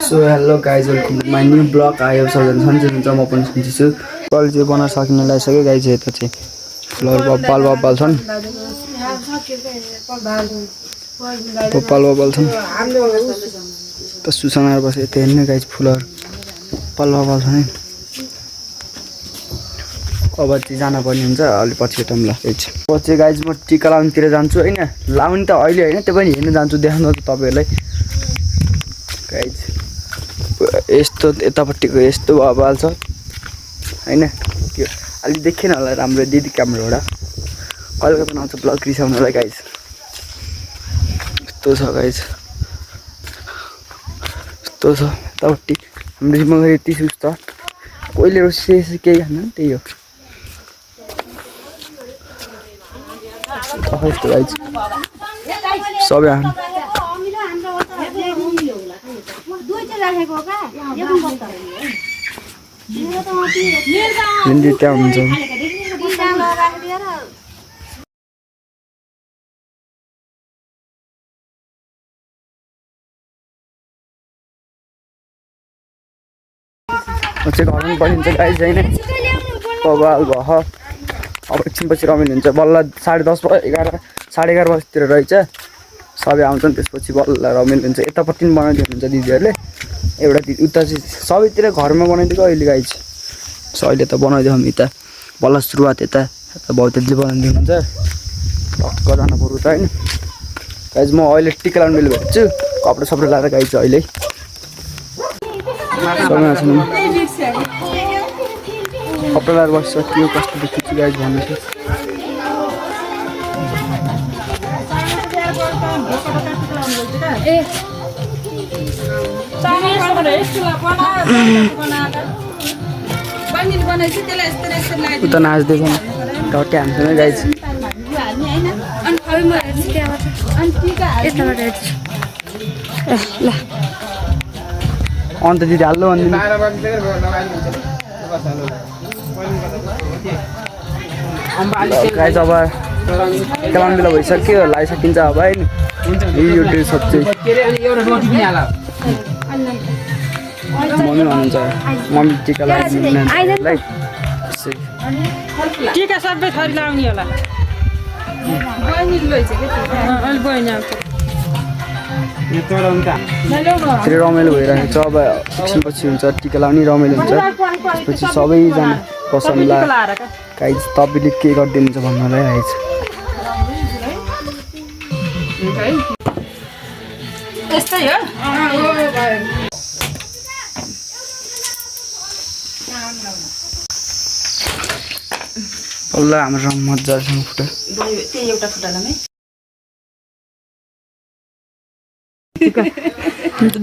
So hello guys, welcome to my new vlog. I have सबजना सन्चै हुन्छ म पनि सन्चै छु। कल चाहिँ बनाउन सकिन लागिसक्यो गाइस यता चाहिँ फ्लोर बब्बाल छन्। बब्बाल छन्। त सुसनार बसे यता हेर्नु गाइस फ्लोर बब्बाल छन्। अब चाहिँ जान पर्ने हुन्छ अलि पछि टम ल गाइस। पछि गाइस म टिका लाउनतिर जान्छु हैन। लाउन त अहिले हैन त्यो पनि हेर्न जान्छु देखाउन तपाईहरुलाई। गाइस यस्तो यतापट्टिको यस्तो बब्बाल छ हैन के अलि देखेन होला राम्रो दिदी क्यामेराबाट कहिले बनाउँछ ब्लग रिसाउनलाई गाइस यस्तो छ गाइस यस्तो छ यतापट्टि हाम्रो म यति सुस्त कोइले रोसेस केही हैन त्यही हो यस्तो गाइस सबै हामी हिन्दी त्यहाँ हुन्छ चाहिँ घरमा पढिन्छ गाइस हैन बबाल भह अब एकछिनपछि रमाइलो हुन्छ बल्ल 10:30 11 11:30 बजीतिर रहेछ सबै आउँछन् त्यसपछि बल्ल रमाइलो हुन्छ यतापट्टि पनि बनाइदिनु हुन्छ दिदीहरुले एउटा दिदी उता चाहिँ सबैतिर घरमा बनाइदिएको अहिले गाइस अहिले त बनाइदियो हामी त बल्ल सुरुवात यता भौतेले बनाइदिनु हुन्छ टक्क जान पर्यो त हैन गाइस म अहिले टिका लाउन मिल्यो भन्छु कपडा सबै लाएर गाइस अहिले कपडा लाएर बस्छ के कस्तो देखिन्छ गाइस भन्नुहोस् उता नाच्दैछ ढट्टे हान्छ गाइस ल अन्त दिदी हाल्नु भन्दिनु गाइस अब कलाम बेला भइसक्यो लागिसकिन्छ अब हैन यो ड्रेस सब चाहिँ मम्मी भन्नुहुन्छ मम्मी टिका लगाइदिनु लाइक टिका सबै थरी लाउने होला बहिनी लैछ के अहिले बहिनी आउँछ फेरि रमाइलो भइरहेको छ अब एकछिनपछि हुन्छ टिका लाउने रमाइलो हुन्छ त्यसपछि सबैजना पसन्दला गाइस तपाईँले के गरिदिनुहुन्छ भन्नलाई आएछ यस्तै हो बल्ल हाम्रो मजासँग फुटा त्यही एउटा फुटालामै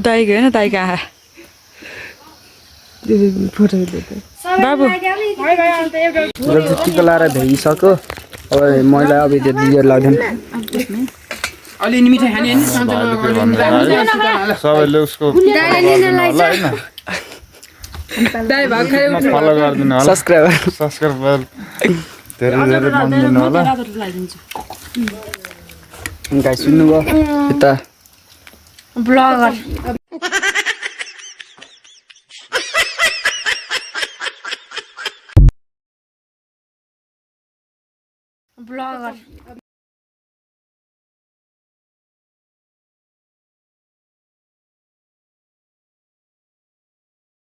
दाइको होइन दाइको आहा बाबु टिका लाएर भ्याइसक्यो अब मैले अब त्यो दिदीहरू लाग्दैन अलि मिठाई खाने सबैले उसको फलो गरिदिनु होला सब्सक्राइबर धेरै मानिदिनु होला गाइस सुन्नुभयो यता ब्लगर